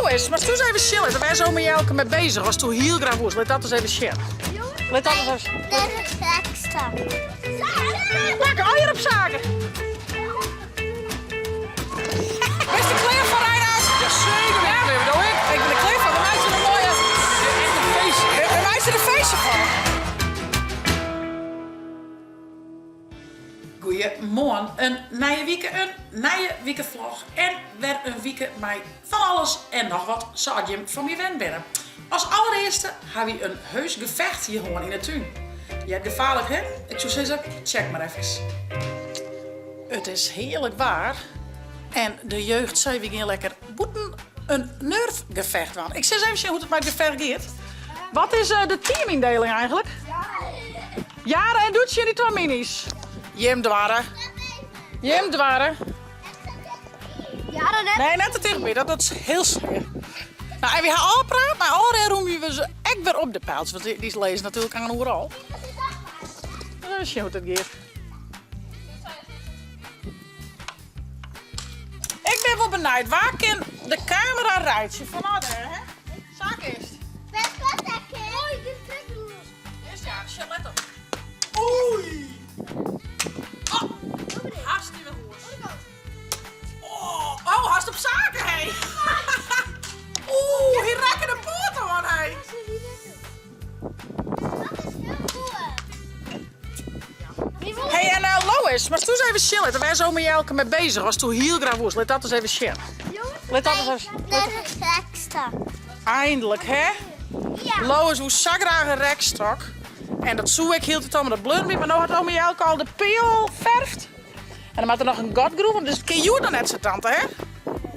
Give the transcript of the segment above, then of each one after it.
Lois, moatst ris even sjen litte, wêr is ome Jelke mei bezich asto hiel graach woest? Lit dat ris even sjen. Lit dat ris even Pak allegear op saken. Bist der klear foar, Reinout? Jaseker ben ik klear. Wat doe ik? Ik bin der klear foar. We meitsje in moaie... Echt in feestje. We meitsje der in feestje fan. Goeiemoarn, in nije wike, in nije wikevlog en wer in wike mei fan alles en noch wat sa as jim fan my wend binne. As allerearste ha wy in heus gefecht hjir hân yn 'e tún. Heart gefaarlik hè? Ik soe sizze, check mar efkes. It is hearlik waar en de jeugd sei wy gean lekker bûten in Nerfgefecht dwaan. Ik sil ris even sjen hoe't it mei it gefecht giet. Wat is de teamyndeling eigentlik? Jara en Doetsje en dy twa miny's. Jim doarre. Jim doarre. Jara net. Nee, net te tichtby. Dat is hiel swier. Nou, en wy ha ôfpraat, mar ôfrin rûmje we se ek wer op de pijltsjes, want dy lizze natuerlik aan oeral. Even sjen hoe't it giet. Ik bin wol benijd, wa kin de kamera reitsje fanôf dêr, hè? Sa kinst. Eerst ja, sjen, let op. Oei! Oh, hast yn 'e hûs. Oh, oh, hast op saken, hé. Oeh, hy rekke de poat oan, hé. Hey, en uh, Lois, moatst ris even sjen litte, wêr is ome Jelke mei bezich? Asto hiel graach woest, lit dat ris even sjen. Lit dat ris even. Eindelijk, hè? Ja. Lois woe sa graach in rekstok. En dat soe ik hieltyd al, mar dat bleau my. Mar no hat ome Jelke al de peal ferfd. En dan moat der noch in gat groeven, dus it kin hjoed noch net sa tante, hè?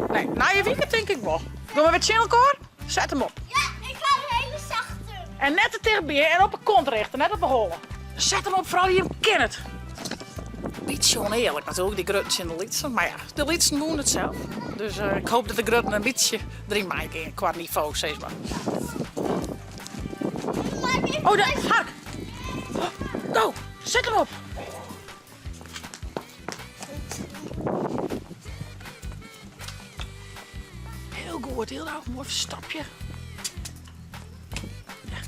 Nee, nije wike tink ik wol. Gean we wer tsjin elkoar? Set him op. Ja, ik ha in hele zachte. En net te tichtby, hè? En op 'e kont richte, net op 'e holle. Set him op, foaral jim kin it. Bytsje onearlik natuerlik, dy grutten tsjin de lytsen. Mar ja, de lytsen woene it sels. Dus uh, ik hoop dat de grutten in bytsje deryn meigean, kwa nivo, sis mar. Oh, de hark! Go, set him op! Hiel goed, hiel gau, moai ferstapje. Ja.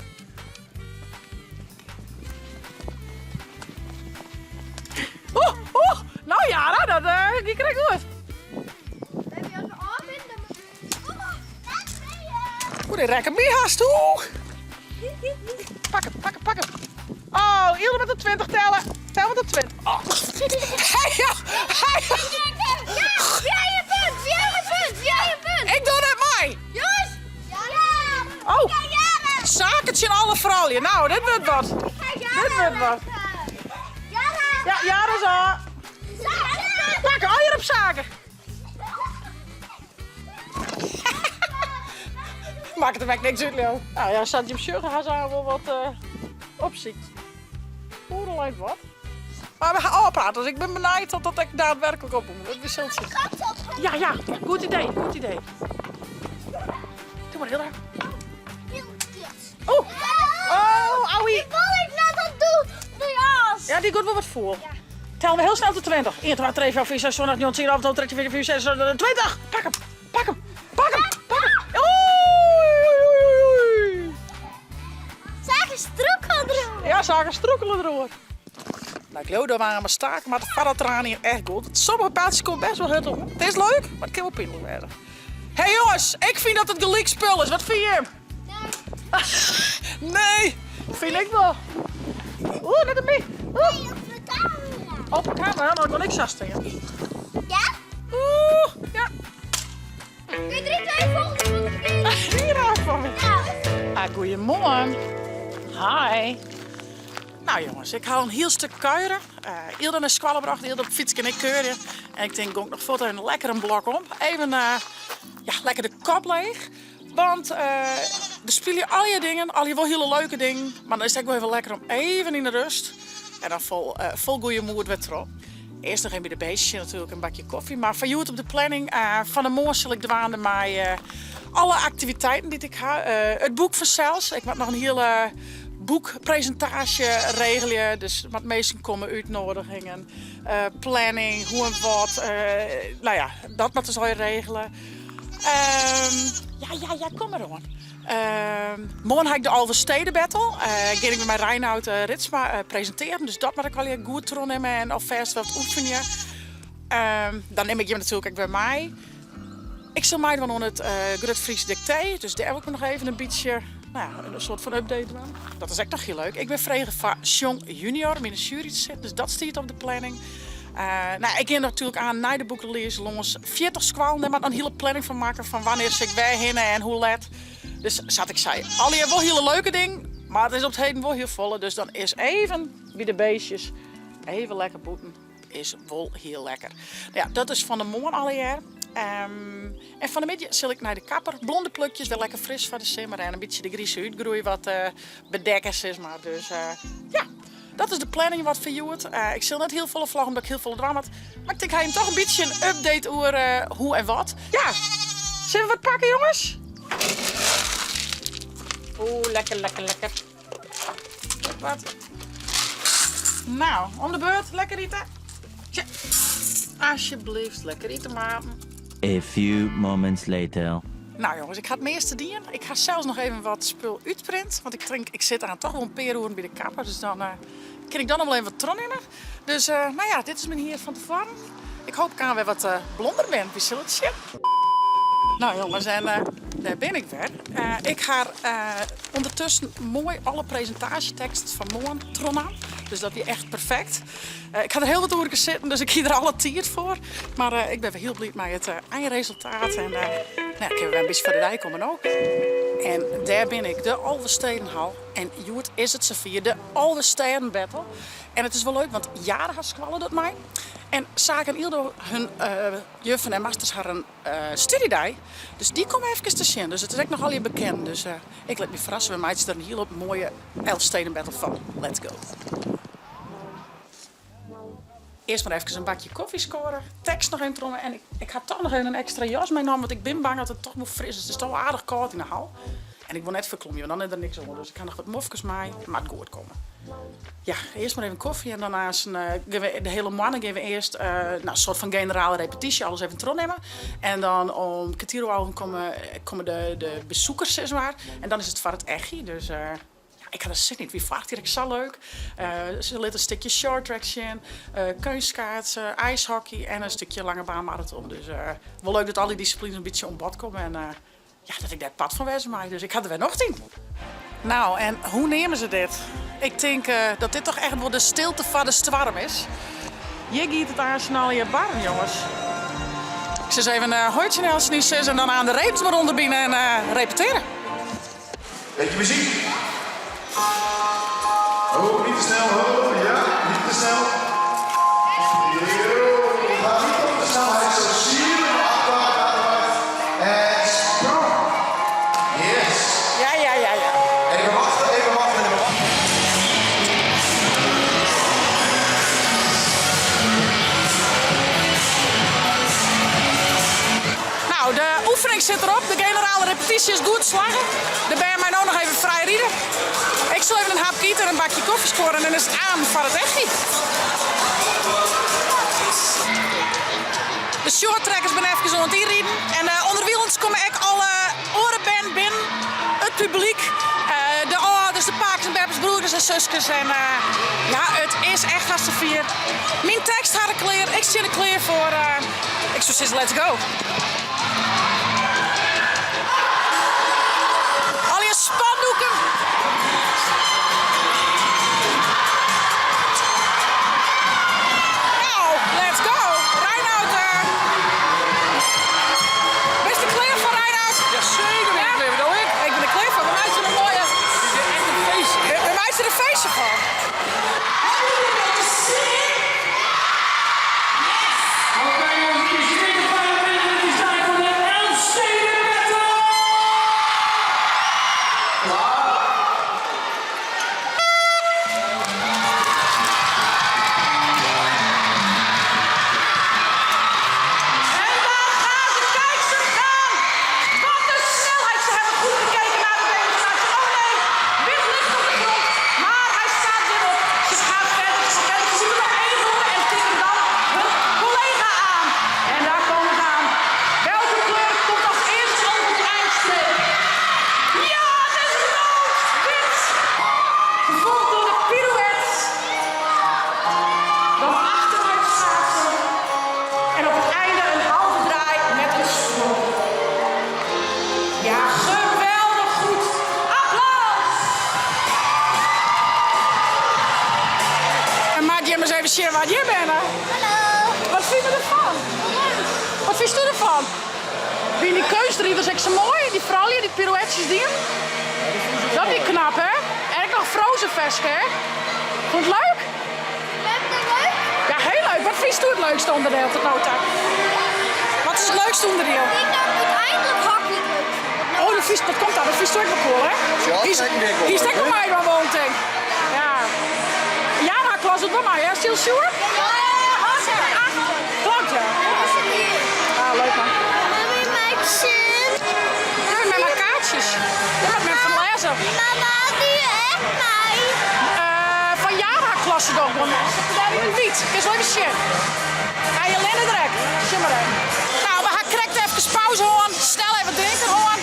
Oeh, oeh, nou Jara, dat uh, gie krekt goed. Oeh, dy rekke my hast. Oeh. Pak him, pak him, pak him. Oh, Ilde moat tot 20 telle. Tel mar tot 20. Oh. Hey, ja. Hey. Ja, jij een punt, jij een punt, jij een punt. Ik doe net mei. Jongens. Ja. Oh. Saken tsjin alle froulju. Nou, dit wurdt wat. Dit wurdt wat. Ja, Jara is al. Pak allegear op saken. Makket him ek niks út, Leo. Nou ja, sa't jim sjogge, ha se wol wat uh, opsykt. Oeral leit wat. Mar we ha ôfpraat, dus ik bin benijd oft dat ek daadwerklik opkomt. We sille it sjen. Ja, ja, goed idee, goed idee. Doe mar heel erg. Oh, oh, owie. Die wol ik net op doe, de jas. Ja, dy giet wol wat foel. Tel we hiel snel tot 20. 1, 2, 3, 4, 5, 6, 7, 8, 9, 10, 11, 12, 13, 14, 15, 16, 17, 20. Pak him, pak him, pak him, pak him. Oei, oei, oei, oei. Sake strûkelen deroer. Ja, sake strûkelen deroer. Nou, ik leau dat we oan de staak, mar de farreltraan hier echt goed. Sommige paaltjes komen best wel hurd om. Het is leuk, maar het kan wel pynlik wurde. Hey jongens, ik fyn dat it gelyk spul is. Wat fine jim? Nee. Nee, fyn ik wol. Oeh, net op my. Nee, op de camera. Op de camera, mar ik wol niks sa stean. Ja? Oeh, ja. Kun je 3, 2, volgende keer. Hier raak van me. Ja. Ah, goeiemoarn. Hi. Nou jongens, ik ha al in hiel stik kuiere. Uh, Ilde nei skoalle brocht, Ilde op fytske en ik kuierje. En ik tink, gong ik noch fuort even lekker in blok om. Even uh, ja, lekker de kop leech. Want uh, der spylje allegear dingen, allegear wol hiele leuke dingen. Mar dan is it ek wol even lekker om even yn de rust. En dan fol, uh, fol goede moed wer troch. Earst noch even by de beestjes natuerlik in bakje kofje. Mar foar hjoed op de planning, uh, fan 'e moarn sil ik dwaande mei uh, alle aktiviteiten dy't ik ha. Uh, it boek fansels. Ik moat noch in hiele boekpresintaasje regelje. Dus moat minsken komme, útnoadigingen, uh, planning, hoe en wat. Uh, nou ja, dat moat dus allegear regele. Ehm, ja, ja, ja, kom mar oan. Moarn ha ik de Alvestedenbattle. Gean ik mei Reinout Ritsma presintearjen, dus dat moat ik allegear goed trochnimme en alfêst wat oefenje. Dan nim ik jim natuerlik ek wer mei. Ik sil meidwaan oan it Grut Frysk Diktee, dus dêr wol ik noch even in bytsje, no ja, in soart fan update dwaan. Dat is ek noch hiel leuk. Ik bin frege foar Sjong Junior om yn de sjuery te sitten, dus dat stiet op de planning. No, ik gean natuerlik oan nei de boekrelease lâns 40 skoallen. Dêr moat noch in hiele planning fan makke fan wannear sil ik wêr hinne en hoe let. Dus sa't ik sei, allegear wol hiele leuke dingen, mar it is op 't heden wol hiel folle. Dus dan is even by de beestjes, even lekker bûten. Is wol hiel lekker. No ja, dat is fan de moarn allegear. En fan de middei sil ik nei de kapper. Blonde plukjes, wer lekker fris foar de simmer. En in bytsje de grize útgroei wat bedekke, sis mar. Dus ja, dat is de planning wat foar hjoed. Ik sil net hiel folle vlogge omdat ik hiel folle dwaan moat. Mar ik tink ha jim toch in bytsje in update oer hoe en wat. Ja, sille we wat pakke jonges? Oeh, lekker, lekker, lekker. Wat? Nou, om de beurt, lekker ite. Tja, alsjeblieft, lekker ite maten. A few moments later. Nou jongens, ik ha it measte dien. Ik ha sels noch even wat spul útprint. Want ik tink, ik sit aan toch wol in pear oeren by de kapper. Dus dan uh, kin ik dan noch wol even wat trochnimme. Dus uh, nou ja, dit is myn hier fan tefoaren. Ik hoop ik aan wer wat uh, blonder bin. Wy sille it sjen. Nou jongens, en uh, dêr bin ik wer. Uh, ik ha uh, ûndertusken moai alle presintaasjeteksten fan moarn trochnaam. Dus dat wie echt perfekt. Uh, ik ha der hiel wat oerkes sitten, dus ik hie der alle tiid foar. Mar uh, ik bin wer hiel bliid mei it uh, einresultaat. En uh, nou, kinne we wer in bytsje foar de dei komme no. En dêr bin ik, de Alvestedenhal. En hjoed is it safier, de Alvestêden Battle. En it is wol leuk, want Jade har skoalle docht mei. En Saak en Ildo, hun juffen en masters harren studiedei. Dus dy komme efkes te sjen. Dus it is ek noch allegear bekend. Dus ik lit my ferrasse. We meitsje der in hiele moaie Elfsteden Battle fan. Let's go. Earst mar efkes in bakje kofje skoare. Tekst noch even tromme. En ik ha toch noch even in ekstra jas meinaam, want ik bin bang dat it toch wol fris is. It is toch wol aardich kâld yn de hal. En ik wol net ferklomje, want dan is der niks oan. Dus ik ha noch wat mofkes mei. Moat goed komme. Ja, earst mar even kofje en dan aanst gean we de hiele moanne gean we earst no, in soart fan generale repetysje, alles even trochnimme. En dan om kertier oer alven komme, komme de besoekers, sis mar. En dan is it foar it echie. Dus ja, ik ha der sin yn. It wie foarich jier ek sa leuk. Se litte in stikje shorttrack sjen, keunstskaatsen, ijshockey en in stikje lange baan maraton. Dus wol leuk dat al dy dissiplines in bytsje oan bod komme. En ja, dat ik dêr part fan wêze mei. Dus ik ha der wer nocht yn. Nou, en hoe neame se dit? Ik tink dat dit toch echt wol de stilte foar de stoarm is. Hjir giet it aanst allegear barren, jonges. Ik sis even hoi tsjin eltsenien sis en dan aan de redens mar ûnderbine en repeteare. Beetje muziek. Oh, niet te snel. Oh, ja, niet te snel. Yo, ga niet op de snelheid. Zo zie je hem. Acht, acht, acht. En sprong. Yes. Ja. Even wachten, even wachten, even wachten. Nou, de oefening sit derop. De generale repetysje is goed slagge. De bern meie no noch even frij ride. Ik sil even in hapke ite en in bakje kofje skoare en dan is it aan foar it echie. De shorttrackers binne efkes oan it ynriden en ûnderwilens komme ek alle oare bern binnen, it publyk, de âlders, de pakes en beppes, broerkes en suskes en ja, it is echt hast safier. Myn tekst ha ik klear, ik stean der klear foar. Ik soe sizze let's go. Allegear spandoeken. Nou, let's go. Reinout, bist der klear foar, Reinout? Jaseker bin ik klear foar. Do ek? Ik bin der klear foar. We meitsje in moaie... It is echt in feestje. We meitsje der in feestje fan. Oké jongens, het is 20 25, het is tijd. sjen wa't hjir binne. Hallo. Wat fine we derfan? Wat fynsto derfan? Wiene dy keunstriders ek sa moai? Dy froulju dy't pirouetsjes dienen? Dat wie knap, hè? En ek noch Frozen ferske, hè? Fûn it leuk? Leuk? Ja, heel leuk. Wat fynsto it leukste onderdeel tot no ta? Wat is it leukste onderdeel? Ik denk dat ik uiteindelijk hockey het leuk vind. Oh, dat, fynst, dat komt daar. Dat fynsto ek wol cool, hè? Ja, Hiest ek wol meidwaan wollen, tink. Ja. Ja, mar klas it wol mei, hè? Stil sjoer? Ja, achter. Klopt, ja. Dat is het hier. Ah, leuk man. Mama, maak zin. Ja, met mijn kaartjes. Ja, met van lezen. Mama, doe je echt mij? Eh, van Jara klasse doch wol. Daar yn it wyt. Kinst wol even sjen. Ja, je lenne direkt. Sjen mar even. Nou, we ha krekt efkes pauze hân. Snel even drinken hân.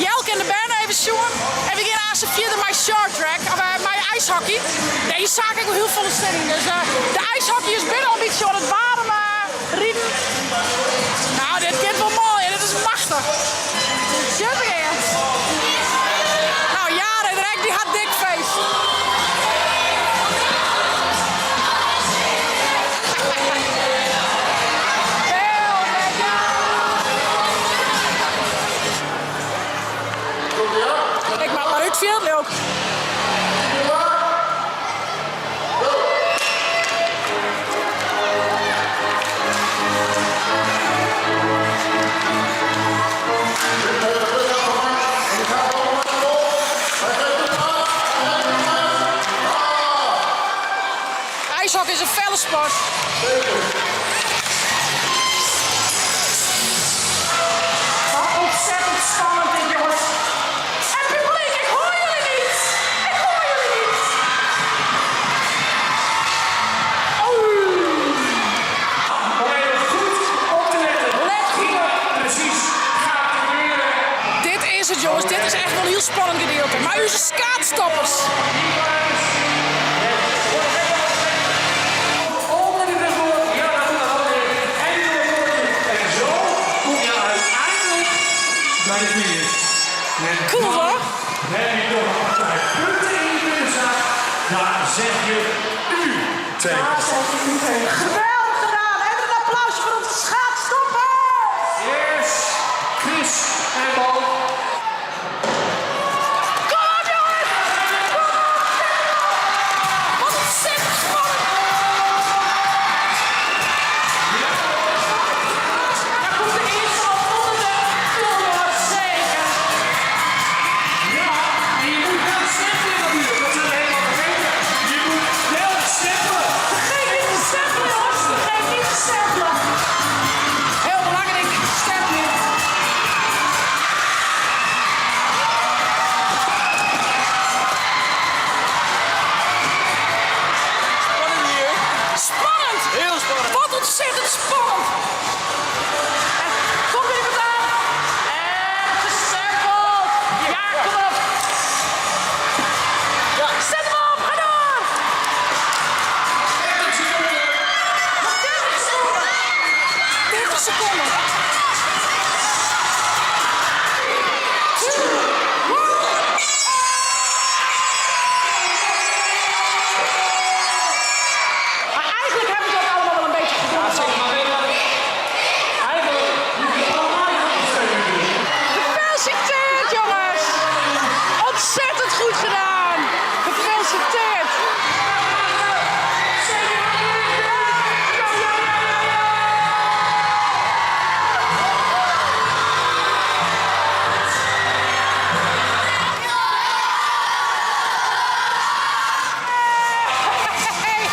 Jelke en de bern even sjoen. En we gean aanst fierder mei short track, of eh, mei ijshockey. Nee, hier saak ik wel hiel folle sin yn. Dus eh, de ijshockeyers binne al in bytsje oan it waarm eh, riden. Nou, dit giet wol moai en dit is machtich. Super. Nou, Jara direkt, dy hat dik feest. Ik moat mar út fjild, leau ik. IJshockey is in felle sport. Wat ontzettend spannend dit, jongens. En publiek, ik hoor jullie niet. Ik hoor jullie niet. Oeh. Om even goed op te letten. Let goed op. Precies gaat gebeuren. Dit is het, jongens. Dit is echt wel een heel spannend gedeelte. Maar u zijn schaatstoppers. Onder de rug Ja, dat moet dat weer. En door het bordje. En zo kom je uiteindelijk bij de finish. En Cool, dan hoor. Heb je nog een partij punten in je binnenzak. Daar zeg je u tegen. Daar zeg je u tegen. Geweldig gedaan. En een applausje voor onze schaatstoppers. Yes, Chris en Bo. Kom op, jongens. Kom op, Wat ontzettend spannend. Daar komt de eerste al onder de jongens. Zeker. Ja, en je moet wel stempelen natuurlijk. Dat zijn we helemaal vergeten. Je moet wel stempelen. Vergeet niet te stempelen, jongens. Vergeet niet te stempelen. Heel belangrijk, stempelen. Spannend hier. Spannend! Heel spannend. Wat ontzettend spannend! En komt er iemand aan? En gestempeld! Ja, kom op! Ja. Zet hem op, ga door! 30 seconden. Nog 30 seconden! 30 seconden! 2, 1. Maar eigenlijk hebben ze het allemaal wel een beetje gedaan. Zeker, maar weet je wat? Eigenlijk moet je allemaal je hand opsteken natuurlijk. Gefeliciteerd jongens! Ontzettend goed gedaan! Gefeliciteerd! Hey,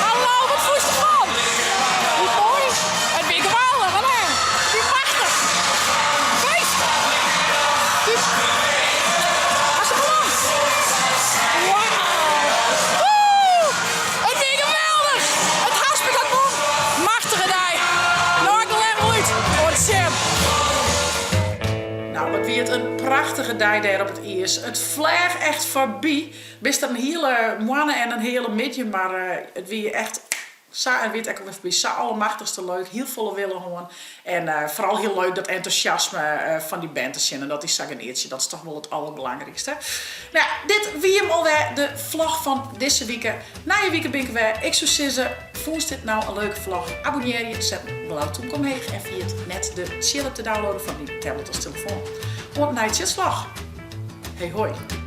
hallo, wat voel je ervan? Hoe mooi! Het ben geweldig, hè? Die prachtig! Feest! Dus, hartstikke bedankt! Wauw! Woe! Het wie geweldig! It Haspert hat wûn! Machtige dei! No ik level út! Oant sjen! Nou, wat wie it in prachtige dei dêr op it iis. It fleach echt foarby. Bist der in hiele moarn en in hiele middei, mar eh, it wie echt Sa en wit ek alwer foarby. Sa allemachtichste leuk, hiel folle wille hân. En foaral hiel leuk dat entûsjasme fan dy bern te sjen en dat dy sa genietsje. Dat is toch wol it alderbelangrykste. No ja, dit wie him alwer, de vlog fan dizze wike. Nije wike bin ik der wer. Ik soe sizze, fûnst dit no in leuke vlog? Abonnearje, set in blau tûmke omheech en ferjit net de tsjil-app te downloaden foar dyn tablet as telefoan. Oant nije tsjitsvlog. Hey hoi.